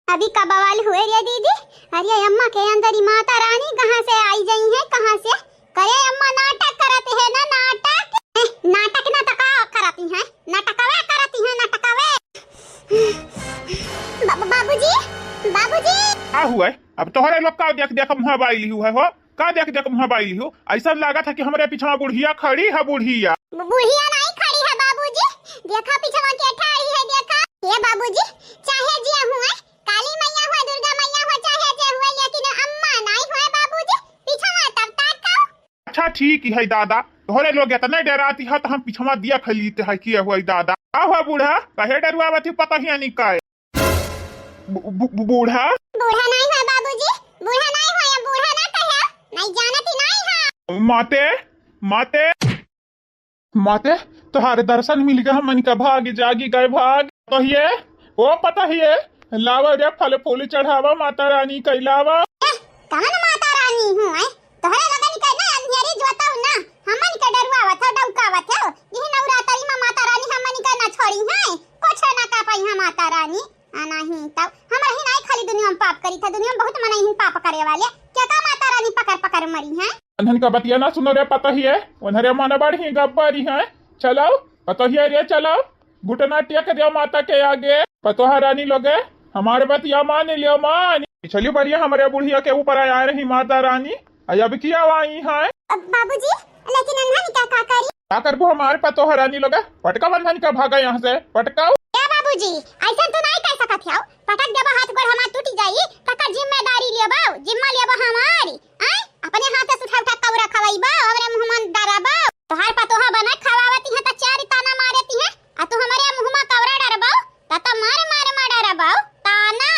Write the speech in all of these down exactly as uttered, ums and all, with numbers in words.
अभी का बवाल हुए रे दीदी? अरे अम्मा के अंदर ही माता रानी कहाँ से आई गई है, कहाँ से? करे अम्मा नाटक करत है ना, नाटक। ए, नाटक ना तो का करती हैं, नाटकवे करती हैं, नाटकवे। बा-, बा-, बाबूजी, बाबूजी। का हुआ है? अब तोहरे लोग का देख देख मुँह बाई ली हुआ है हो? का देख देख मुँह बाई ली हो? ऐसा लागत है कि हमरे पीछवा बुढ़िया खड़ी है, बुढ़िया। बु-, बुढ़िया नहीं खड़ी है बाबूजी, देखा पीछवा के ठाड़ी है, देखा। ये बाबूजी, चाहे जिया हुए, काली मैया हुए, दुर्गा मैया हुए, चाहे जे हुए, लेकिन अम्मा नहीं हुए बाबूजी, पीछवा तब तक का। अच्छा ठीक है दादा, तोहरे लोग इतने डराती है तो हम पीछवा दिया खलीते है किया हुआ दादा। का हुआ बूढ़ा, कहे डरुआवत ही पता ही नहीं का है? बू-, बू-, बू-, बूढ़ा? बूढ़ा नहीं है बाबूजी, बूढ़ा नहीं है, ये बूढ़ा ना कहे, नहीं जानती नहीं है। माते, माते, माते, तोहार दर्शन मिल गया, हमन का भाग जागी गए भाग। पतोहिए, ओ पतोहिए, लावा रे फल फूल चढ़ावा माता रानी के लावा। ए, कौन माता रानी हूँ, हैं? तोहरे लगन के ना अंधेरी जोताऊ ना, हमन के डरुआवत हो, डौकावत हो। यही नवरात्रि में माता रानी हमन के ना छोड़ी हैं, कुछ ना का पाई है माता रानी। आ नहीं तब हमरा ही नहीं खाली दुनिया में पाप करी था, दुनिया में बहुत मनई ही पाप करे वाले। क्या का माता रानी पकड़ पकड़ मरी हैं? उन्हन का बतिया ना सुनो रे पतोहिए, उन्हरे मन बढ़ी गब्बरी हैं। चलो पतोहिए रे चलो, घुटना टेक दियो माता के आगे। पतोहा रानी लोगे, हमार बतिया मान लियो मान। पिछली बरिया हमरे बुढ़िया के ऊपर आया रही माता रानी, आ अब किया आई है? अब बाबूजी, लेकिन अम्मा का का करी? का करबू हमार पतोहा रानी लोगे? पटका बंधन का भागा यहाँ से, पटकाओ। ए बाबूजी, ऐसा तो नहीं कर सकत हो। पटक देबो हाथ गोड़ हमार टूट जाई, तकर जिम्मेदारी लेबो, जिम्मा लेबो हमारी। आय, अपने हाथ से उठा उठा कौरा खवाइबो, हमरे मुँह में डराबो। तोहार पतोहा बना खवावती है त चार ताना मारती है, आ तू हमरे मुँह में कौरा डरबो, त त मार मार में डरबो, ताना।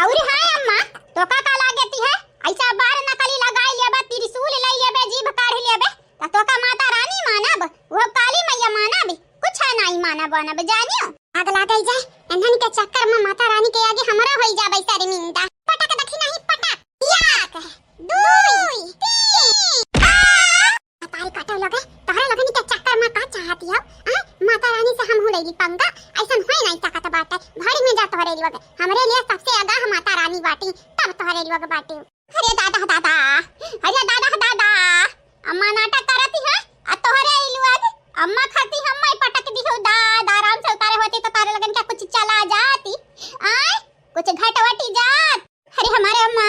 अउरी हाँ अम्मा, तोका का लागती है? ऐसा बार नकली लगाई लेबे, त्रिशूल लई लेबे, जीभ काढ़ लेबे, त तोका माता रानी मानब, वो काली मैया मानब, कुछ नहीं मानब वानब, जानियो। आग लागई जाए, इन्हन के चक्कर में माता रानी के आगे हमरा होई जाबे शर्मिंदा। पटक दखी नहीं पटक, या कहे, दुई, तीन, आ! तारी काटे लगे, तोहरे लगनी के चक्कर में का चाहती हो? आ? माता रानी से हम हुड़ैली पंगा, ऐसन होए नहीं सकत बाटे। भाड़ी में जा तोहरे लोग, हमरे लिए सबसे आगा हम माता रानी बाटी, तब तोहरे लोग बाटी। अरे दादा दादा, अरे दादा दादा, अम्मा नाटक करती है, आ तोहरे ई लोग अम्मा खाती हम ही पटक दी हो दादा, आराम से उतारे होती तो तारे लगन क्या कुछ चला जाती, आय कुछ घटवटी जात। अरे हमारे अम्मा,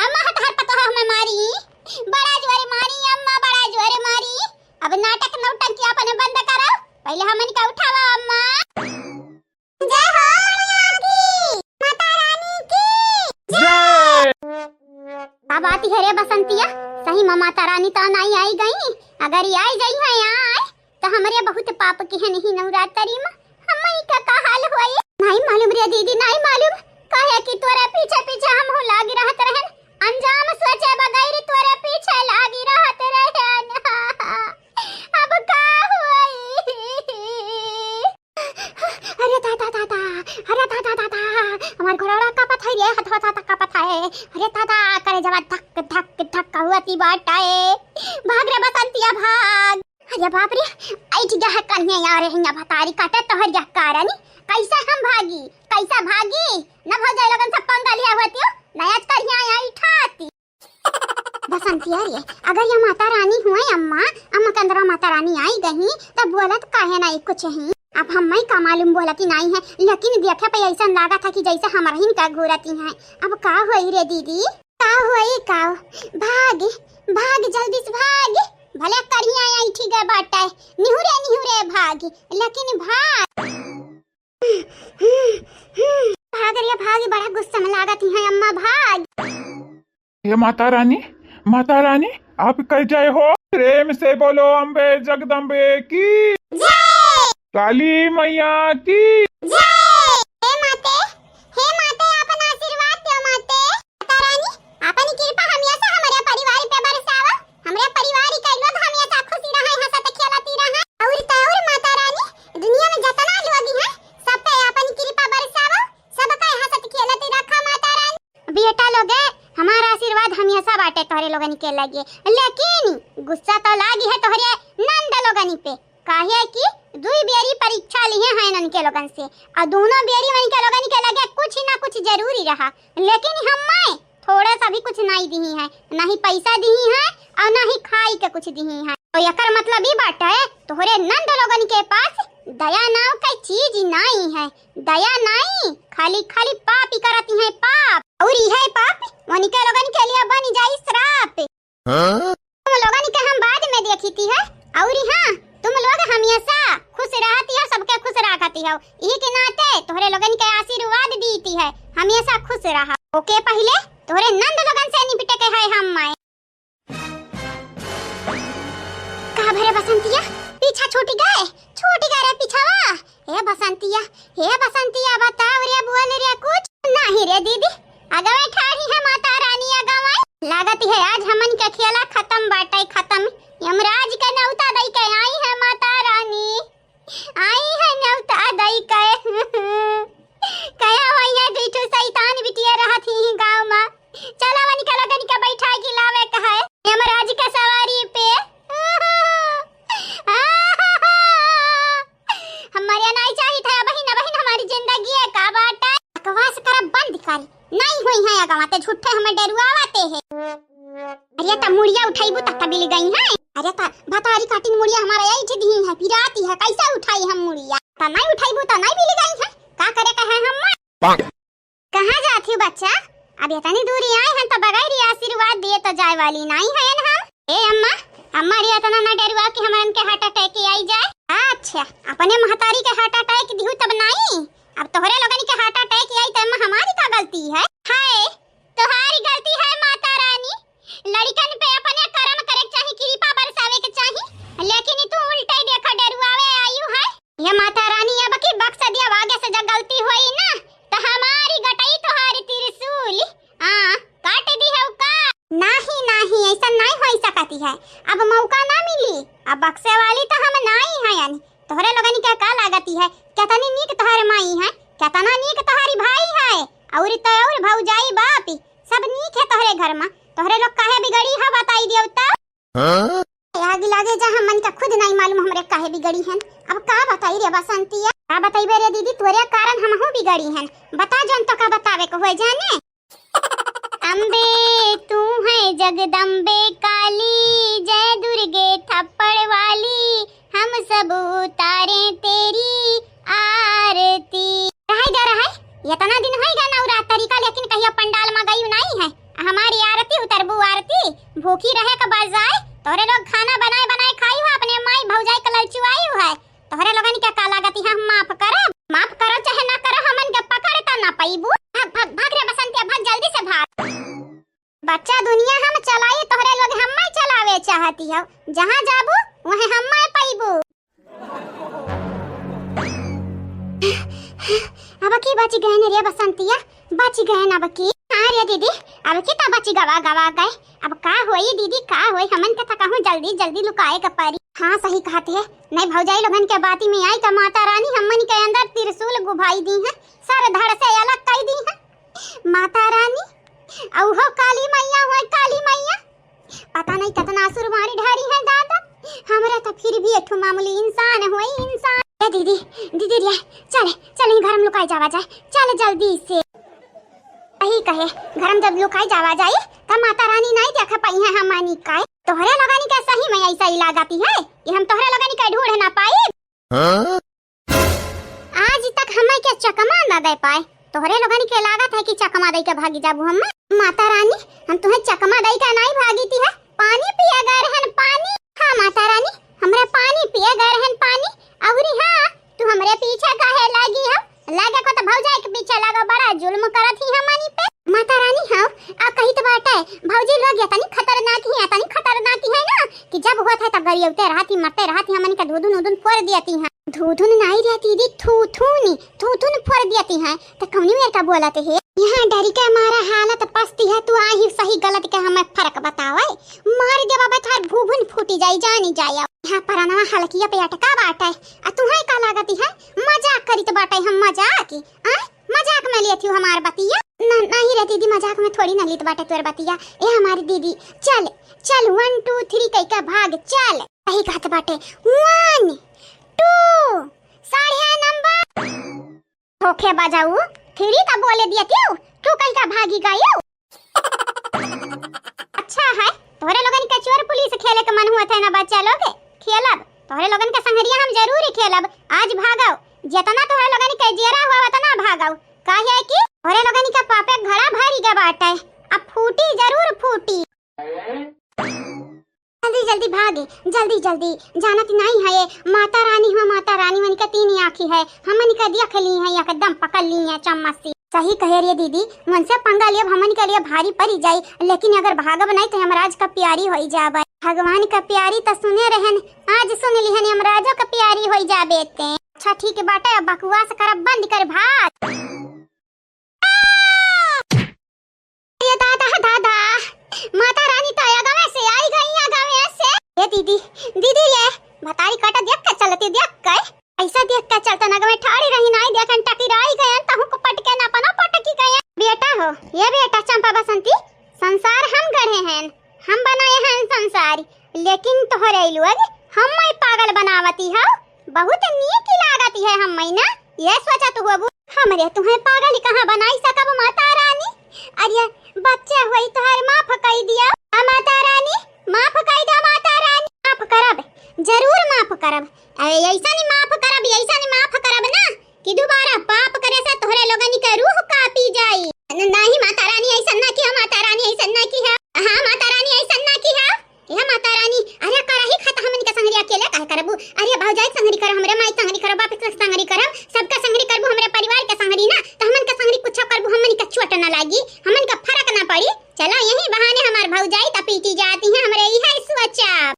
अम्मा हतहर पतोह हमें मारी, बड़ा जोरे मारी अम्मा, बड़ा जोरे मारी। अब नाटक नौटंकी अपने बंद करो, पहले हमन का उठावा अम्मा। जय हो मैया की, माता रानी की जय। का बात है रे बसंतिया, सही में माता रानी तो नहीं आई गई, अगर ये आई गई है यहाँ, त हमरे बहुत पाप किहे नहीं नवरात्रि में। हमई का का हाल होई? नहीं मालूम रे दीदी, नहीं मालूम। काहे कि तोरे पीछे पीछे हम हो लागी रहत रहन। अंजाम सोचे बगैर तोरे पीछे लागी रहत रहन। अब का होई? अरे दादा दादा, अरे दादा दादा, हमार घोड़ा कांपत है रे, हथवा साथ कांपत है। अरे दादा, करे जवा धक धक धक हुआ ती बाटे। भाग रे बसंतिया भाग। अरे बाप रे, ऐठ गया है कन्हैया, अरे हिया भतारी काटे तोहर गया कारनी, कैसे हम भागी, कैसे भागी? न भौजाई लोगन सब पंगा लिया होती हो, न आज कन्हैया यहाँ इठाती। बसंतिया रे, अगर ये माता रानी हुए अम्मा, अम्मा के अंदर माता रानी आई गई, तब बोलत काहे नहीं कुछ ही। अब हम का मालूम बोलती नहीं है, लेकिन देखे पे ऐसा लगा था कि जैसे हमरहिन का घूरती हैं। अब का होई रे दीदी? का होई का? भाग, भाग जल्दी से भाग। भले करिया आई ठीक है बाटे। निहुरे, निहुरे भाग, लेकिन भाग। भाग रे भाग, बड़ा गुस्सा में लागत है अम्मा, भाग। हे माता रानी, माता रानी, आप कर जय हो। प्रेम से बोलो अम्बे जगदम्बे की। जय। काली मैया की। जय। हे माते, हे माते, आपन आशीर्वाद दो माते। माता रानी, आपन कृपा हमेशा हमरे परिवार पे बरसावा। हमरे परिवार के लोग हमेशा खुशी रहे, हंसत खेलत रहे। और तो और माता रानी, दुनिया में जितना लोग हैं, सब पे आपन कृपा बरसावा, सबका हंसत खेलत रखा माता रानी। बेटा लोगे, हमारा आशीर्वाद हमेशा बाटे तोहरे लोगन के लगे, लेकिन गुस्सा तो लागी है तोहरे नंद लोगन पे, काहे कि दुई बेरी परीक्षा लिहे हैं इनके लोगन से, और दोनों बेरी इनके लोगन के लगे कुछ ना कुछ जरूरी रहा, लेकिन हम्मे थोड़ा सा भी कुछ नाई दिही है, ना ही पैसा दिही है और ना ही खाई के कुछ दिही है। तो एकर मतलब ई बाटे, तोहरे नंद लोगन के पास दया नाव के चीज नाई है। दया नाई, खाली खाली पाप ही करती है, पाप। और यह पाप उनके लोगन के लिए बन जाई श्राप। हाँ? तुम लोगन के हम बाद में देखी थी है, और हाँ, तुम लोग हमेशा खुश रहती हो, सबके खुश रखती हो। यही के नाते तोहरे लोगन के आशीर्वाद दीती है, हमेशा खुश रहा। ओके, पहले तोहरे नंद लोगन से निपटे के है हम माए। का भरे बसंतिया, पीछा छूट गए, छूट गए रे पीछावा। हे बसंतिया, हे बसंतिया, बताओ रे, बोल रे कुछ। नहीं रे दीदी, अगवे ठाढ़ी है माता रानी अगवे। लागत है आज हमन के खेला खत्म बाटे, खत्म। यमराज के नौता दई के आई है माता रानी, आई है नौता दई के। कया हुआ यहाँ दुई ठो शैतान बिटिया रहत ही गाँव मा। चला वनिका लोगन के बैठा के लावे कहे यमराज के सवारी पे। हमारे नहीं चाहित है बहिन, बहिन हमारी जिंदगी है का बाटे। बकवास करब बंद कर, नहीं हुई है अगवा ते झूठे हमें डरुआवते है। अरे त मुड़िया उठाइबू त बिल गई है। अरे त भतारी काटिन मुड़िया हमारा यही ठे दीन है, पिराती है, कैसे उठाई हम मुड़िया? त नहीं उठाइबू त नहीं बिल गई है, का करे कहे हम? कहाँ जात ही बच्चा? अब इतनी दूरी आए हैं तो बगैर ही आशीर्वाद दिए तो जाए वाली नहीं है हम। ए अम्मा, अम्मा रे इतना ना डरुआ कि हमरन के heart attack ही आई जाए। अच्छा, अपने महतारी के heart attack दिहू तब नहीं, अब तोहरे लोगन के heart attack ही आई तो अम्मा हमारी का गलती है? हाय, तोहारी गलती है माता रानी, लड़िकन पे अपने करम करे के चाही, कृपा बरसावे के चाही, लेकिन तू उल्टे देखा डरुआवे आयु है। ये माता रानी, अब की बख्श दिया, आगे से जब गलती होई ना, तो हमारी गटई तोहारी त्रिशूल, हाँ, काट दी है का? नाही, नाही, ऐसा नाही होई सकती है। अब मौका ना मिली, अब बख्शे वाली तो हम नाही हैं। तोहरे लोगन के का लागती है, कितनी नीक तोहर माई है, कितना नीक तोहरी भाई है, और तो और भौजाई बाप, सब नीक है तोहरे घर में। तोहरे लोग काहे बिगड़ी है, बताई दियो तो। हाँ? ए आगी लागे जा, हमन का खुद नहीं मालूम हमरे काहे बिगड़ी हन। अब का बताई रे बसंतिया? का बताइबे रे दीदी, तोरे कारण हमहू बिगड़ी हन। बता जौन तो का बतावे को होए जाने। अम्बे तू है जगदम्बे काली, जय दुर्गे थप्पड़ वाली, हम सब उतारे तेरी आरती। रहाई दा रहाई, इतना दिन होई गा नवरात्रि का, लेकिन कहियो पंडाल में गई नहीं है। हमारी आरती उतरबू आरती, भूखी रहे के बजाय तोरे लोग खाना बनाए बनाए खाई हो, अपने माई भौजाई के ललचुआई हो है। तोहरे लोगन के का लागत है, हम माफ करब? माफ करो चाहे ना करो, हमन के पकड़ त ना पईबू। भाग, भाग, भाग रे बसंतिया, भाग जल्दी से भाग। बच्चा दुनिया हम चलाई, तोहरे लोग हम्मे चलावे चाहती हो। जहाँ जाबू, वहीं हम्मे पईबू। अब की बच गए रे बसंतिया, बच गए अब की। हाँ रे दीदी, अब की तो बच गवा गवा गए। अब का होई दीदी, का होई? हमन के तो कहूँ जल्दी जल्दी लुकाए के परी। हाँ, सही कहत है। नहीं भौजाई लोगन के बाती में आई तो माता रानी हमन के अंदर त्रिशूल गुभाई दी है, सर धड़ से अलग कई दी है। माता रानी, औ हो काली मैया, होय काली मैया, पता नहीं कितना असुर मारी ढारी है दादा। हमरा तो फिर भी एक ठो मामूली इंसान होई, इंसान। ए दीदी, दीदी रे, चल, चल ही घर में लुकाई जावा जाए, चल जल्दी से। सही कहे, घर में जब लुकाई जावा जाए, तब माता रानी नहीं देख पाई है हमनी का। तोहरे लोगन के सही में ऐसा ही लागती है कि हम तोहरे लोगन के ढूंढ ना पाई। हाँ? आज तक हमें के चकमा ना दे पाए। तोहरे लोगन के लागत है कि चकमा दे के भागी जाबू हम। माता रानी, हम तुम्हें चकमा दे के नहीं भागी थी है। पानी पिए गए रहन, पानी। हाँ माता रानी, हमरे पानी पिए गए रहन, पानी। अउरी हाँ, तू हमरे पीछे काहे लागी हो? लागे को तो भौजाई के पीछे लागो, बड़ा जुल्म करत ही हमनी पे। माता रानी, हाँ, आ कही तो बाटे, भौजी लोग इतनी खतरनाक ही, इतनी खतरनाक ही है ना कि जब होत है तब गरियौते रहत ही, मरते रहत ही, हमनी के धुधुन उधुन फोड़ दियती हैं। धुधुन नाई रहती दी, थू थू नी, थू थू न फोड़ दियती हैं। तो कौनी मेर का बोलत है? यहाँ डरी के मारा हालत पस्ती है, तू आही सही गलत के हमें फर्क बतावे। मार देबा बे थार भूभुन फूटी जाई, जानी जाए। यहाँ परनवा हल्किया पे अटका बाटे, आ तुहे का लागती है? मजाक करी तो बाटे हम मजाक। आ? मजाक में लेती हूँ हमार बतिया? न-, नहीं रे दीदी, मजाक में थोड़ी ना लीत बाटे तोर बतिया। ए हमारी दीदी, चल, चल, one, two, three कह के भाग, चल। सही कहत बाटे, one, साढ़े नंबर। धोखे बजाऊ, फिरी त बोले दिया क्यों? क्यों कहीं का भागी गयो? अच्छा है, तोहरे लोगन के चोर पुलिस खेले के मन हुआ था ना बच्चा लोग, खेलब। तोहरे लोगन के संगरिया हम जरूर ही खेलब। आज भागो, जितना तोहरे लोगन के जियरा हुआ उतना भागो। काहे कि तोहरे लोगन के पापे घड़ा भरी गए बाटे, अब फूटी जरूर फूटी। जल्दी जल्दी भागे, जल्दी जल्दी, जानत नहीं है ये माता रानी हो, माता रानी, उनके तीन आँखी है, हमन के देख ली है, एकदम पकड़ ली है चम्मच से। सही कहे रे दीदी, उनसे पंगा लेब हमन के लिए भारी पड़ी जाई, लेकिन अगर भागब नहीं तो यमराज का प्यारी होई जाबे। भगवान का प्यारी तो सुने रहन, आज सुन लिहन यमराजो का प्यारी होई जाबे ते। अच्छा ठीक बाटे, अब बकवास करब बंद कर, भाग। ये दादा, दादा, माता रानी तो आया गावे से, आई गई है गावे से। ये दीदी, दीदी, ये भतारी काटा देख के चलती, देख के। ऐसा देख के चलता ना गावे, ठाड़ी रही ना, आई देखन टकराई गयन, तहु को पटके ना पना पटकी गयन। बेटा हो, ये बेटा चंपा बसंती, संसार हम गढ़े हैं, हम बनाए हैं संसार, लेकिन तोहरे लोग हम पागल बनावती हो। बहुत नीक लागत है हम्मै ना, ये सोचत होबू। हमरे तुहे पागल कहाँ बनाई सकब माता रानी? अरे बच्चे होई तोहर माफ कई दिया। आ माता रानी, माफ कई दिया माता रानी। माफ करब, जरूर माफ करब। अरे ऐसा नहीं माफ करब, ऐसा नहीं माफ करब ना कि दोबारा पाप करे से तोहरे लोगनी के रूह कापी जाई। न-, नहीं माता रानी, ऐसा ना किया माता रानी, ऐसा ना किया। हाँ माता रानी, ऐसा ना किया। हे माता रानी, अरे करही खा त हमन के संगरी अकेले काहे करबू? अरे भौजाई संगरी कर, हमरे माई संगरी कर, बाप के संगरी कर, सबका संगरी करबू, हमरे परिवार के संगरी ना, त हमन के संगरी कुछ करबू, हमन के चोट ना लागी, हमन के फर्क ना पड़ी। चला यही बहाने हमार भौजाई त पीटी जाती है, हमरे इहे सोचा।